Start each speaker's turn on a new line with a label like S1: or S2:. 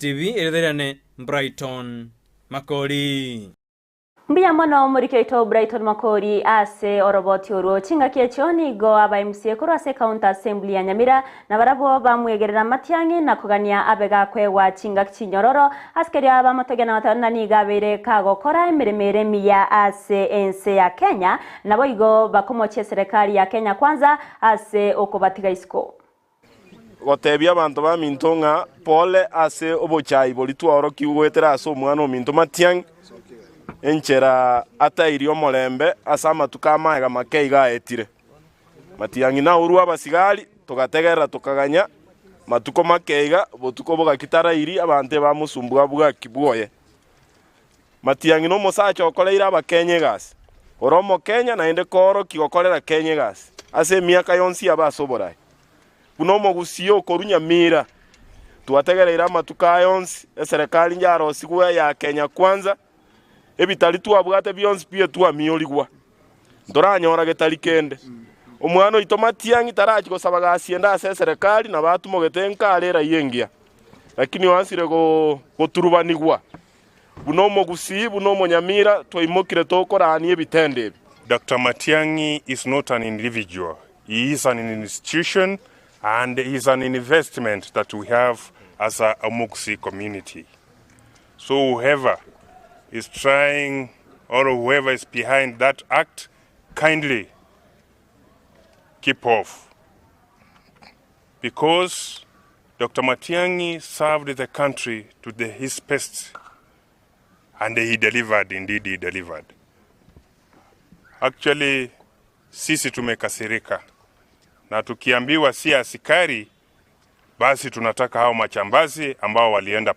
S1: TV erieta Brighton Makori.
S2: Mbuya mono omoriki oito Brighton Makori ase oroboti orwo. Chingaki echio nigo aba MCA korwa ase County Assembly ya Nyamira nabarabwo bamwegerera Matiang'i na kogania abe gakoegwa chingaki chinyororo ase keria bamotogia na goteba ng'a nigo abeire kagokora emeremo ere emiya ase ense ya Kenya naboigo bakomochia eserekari ya Kenya Kwanza ase okobatiga isiko.
S3: Gotebia abanto baminto ng'a pole ase obochai boria twaorokigwe goetera ase omwana ominto Matiang'i, enchera atairie omorembe ase amatuko amaega make iga aetire. Matiang'i naurwe abasigari, togategerera tokaganya matuko make iga, botuko bogaki tarairi, abanto ebamosumbua bwaki bwoye. Matiang'i nomosacha okoreire Abakenya egasi, ore Omokenya naende koorokia gokorera Kenya egasi ase emiaka yonsi yabo ase oboraai. Buna omogusii okorwa Nyamira, twategereire amatuko aya onsi, eserekari nyarosigwe ya Kenya Kwanza, ebitari twabwate bionsi pi etwamiorigwa, ntoranyora getari kende. Omwana oito Matiang'i tarachi gosaba gasi ende ase eserekari nabo atumogete nka are eraia engiya, lakini oansire goturubanigwa. Buna omogusii, buna omonyamira, twaimokire tokorania ebitendo ebi.
S4: Doctor Matiang'i is not an individual, he is an institution and he is an investment that we have as a Omogusii community. So whoever is trying or whoever is behind that act, kindly keep off because Doctor Matiang'i served the country to the his best and he delivered, indeed he delivered. Actually sisi tumekasirika na tukiambiwa si askari basi tunataka hao machambazi ambao walienda.